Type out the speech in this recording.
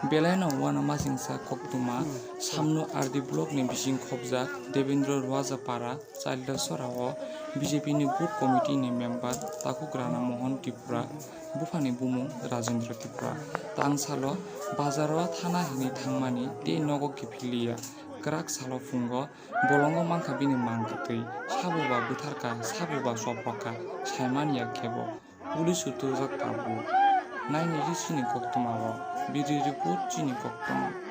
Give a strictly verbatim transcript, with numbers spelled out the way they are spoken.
Belaino uanama singsa koktwma Samnu R D block ni bising khobjak Devendra Rwajapara Chailda Sora o B J P ni booth committee ni member takhuk Rana Mohan Tripura, buphani bumung Rajendra Tripura. Tang salo bazar o thana hwnwi thangmani tei nogo kiphilliya. Kwrak salo phungo bolongo mankha bini mang kwtwi, sabo ba bwtharkha, sabo ba soprokha, saimanya khe bo. Police o tubujak tabuk. Naini ri chini koktwma o. Biri report chini koktwma.